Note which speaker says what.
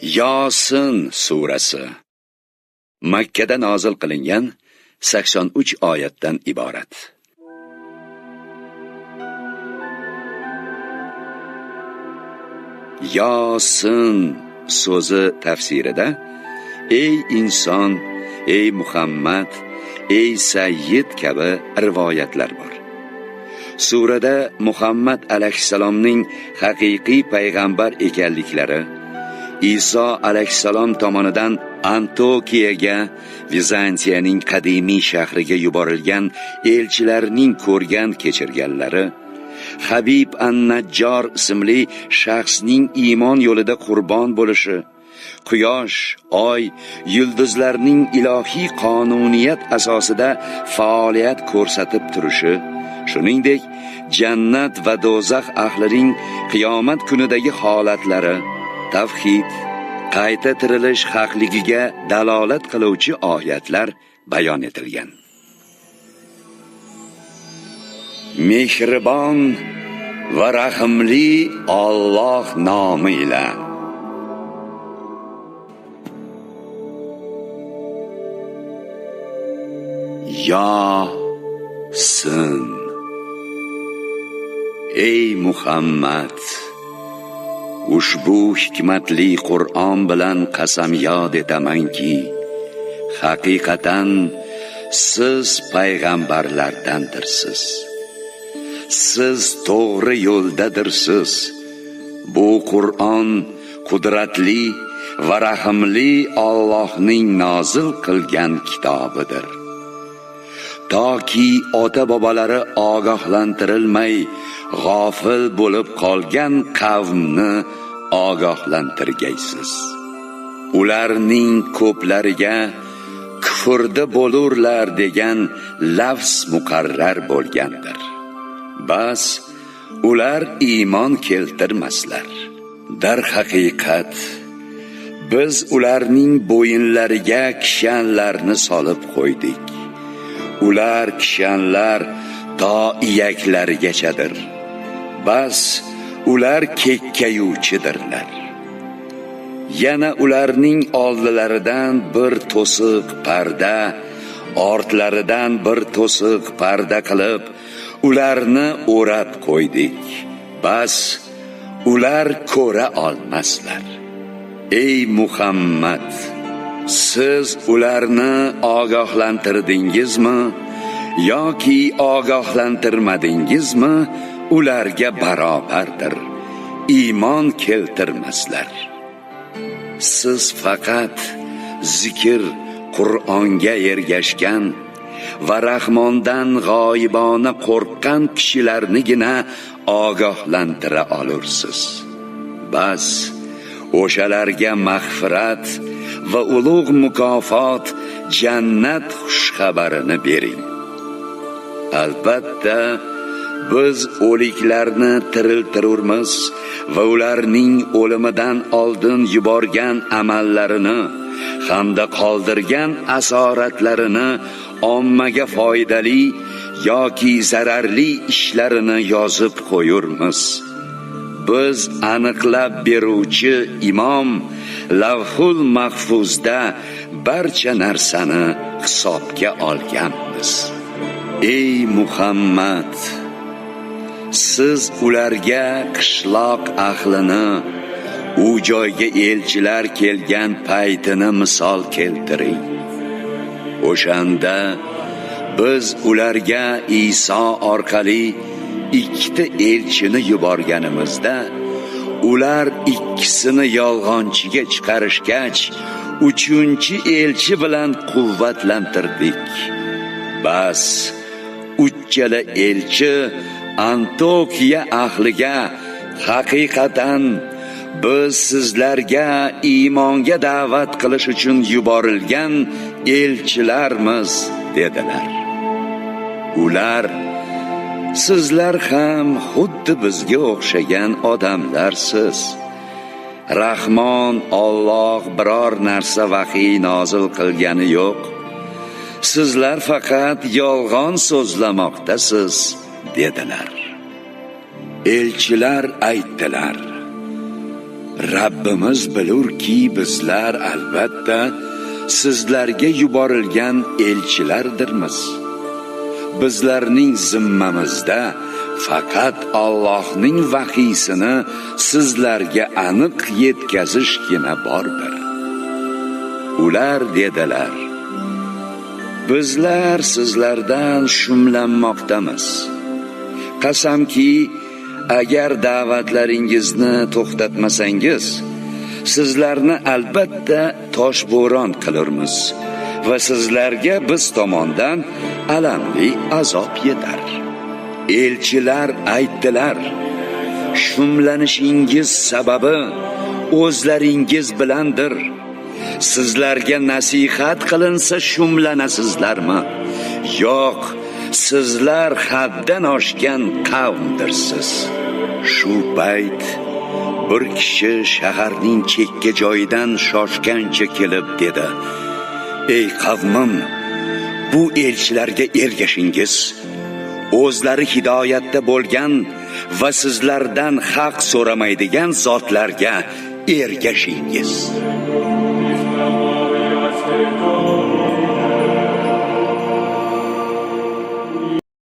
Speaker 1: Yosin surasi Makka da nozil qilingan 83 oyatdan iborat. Yosin so'zi tafsirida ey inson, ey Muhammad, ey Sayyid kabi rivoyatlar bor. Surada Muhammad alayhissalomning haqiqiy payg'ambar ekanliklari, Iso alayhissalom tomonidan Antokiyaga, Vizantiyaning qadimiy shahriga yuborilgan elchilarning ko'rgan kechirganlari, Habib an-Najjar ismli shaxsning iymon yo'lida qurbon bo'lishi, quyosh, oy, yulduzlarning ilohiy qonuniyat asosida faoliyat ko'rsatib turishi, shuningdek, jannat va do'zax ahlining qiyomat kunidagi holatlari, tavhid, qayta tirilish haqligiga dalolat qiluvchi oyatlar bayon etilgan. Mehribon va rahimli Alloh nomi ila. Yosin. Ey Muhammad, ushbu hikmatli Qur'on bilan qasam yod etamanki, haqiqatan siz payg'ambarlardandirsiz. Siz to'g'ri yo'ldadirsiz. Bu Qur'on qudratli va rahimli Allohning nozil qilgan kitobidir. Toki ota-bobolari ogohlantirilmay g'ofil bo'lib qolgan qavmni ogohlantirgaysiz. Ularning ko'plariga kufrda bo'lurlar degan lafz muqarrar bo'lgandir. Bas ular iymon keltirmaslar. Darhaqiqat biz ularning bo'yinlariga kishanlarni solib qo'ydik. Ular kishanlar to iyaklarigachadir. Bas ular kekkayuvchidirlar. Yana ularning oldilaridan bir to'siq parda, ortlaridan bir to'siq parda qilib, ularni o'rab qo'ydik. Bas ular ko'ra olmaslar. Ey Muhammad, siz ularni ogohlantirdingizmi yoki ogohlantirmadingizmi, ularga barobardir. Iymon keltirmaslar. Siz faqat zikr, Qur'onga ergashgan va Rahmondan g'oyibona qo'rqqan kishilarnigina ogohlantira olursiz. Bas o'shalarga mag'firat va ulug' mukofot, jannat xushxabarini bering. Albatta biz o'liklarni tiriltirurmiz va ularning o'limidan oldin yuborgan amallarini hamda qoldirgan asoratlarini ommaga foydali yoki zararli ishlarini yozib qo'yurmiz. Biz aniqlab beruvchi imom Lavhul Mahfuzda barcha narsani hisobga olganmiz. Ey Muhammad, siz ularga qishloq ahlini, u joyga elchilar kelgan paytini misol keltiring. O'shanda biz ularga Iso orqali ikkita elchini yuborganimizda, ular ikkisini yolg'onchiga chiqarishgach, uchinchi elchi bilan quvvatlantirdik. Bas uchala elchi Antokiya ahliga haqiqatan biz sizlarga iymonga da'vat qilish uchun yuborilgan elchilarmiz dedilar. Ular, sizlar ham xuddi bizga o'xshagan odamlarsiz. Rahmon Alloh biror narsa vahiy nozil qilgani yo'q. Sizlar faqat yolg'on so'zlamoqdasiz dedilar. Elchilar aytdilar: Rabbimiz bilurki, bizlar albatta sizlarga yuborilgan elchilardirmiz. Bizlarning zimmamizda faqat Allohning vahiysini sizlarga aniq yetkazishgina bordir. Ular dedilar: Bizlar sizlardan shumlanmoqdamiz. Qasamki, agar da'vatlaringizni to'xtatmasangiz, sizlarni albatta toshbo'ron qilurmiz va sizlarga biz tomondan alamli azob yetar. Elchilar aytdilar: Shumlanishingiz sababi o'zlaringiz bilandir. Sizlarga nasihat qilinsa shumlanasizlarmi? Yo'q, sizlar haddan oshgan qavmdirsiz. Shu payt bir kishi shaharning chekka joyidan shoshgancha kelib dedi: Ey qavmim, bu elchilarga ergashingiz. O'zlari hidoyatda bo'lgan va sizlardan haq so'ramaydigan zotlarga ergashingiz.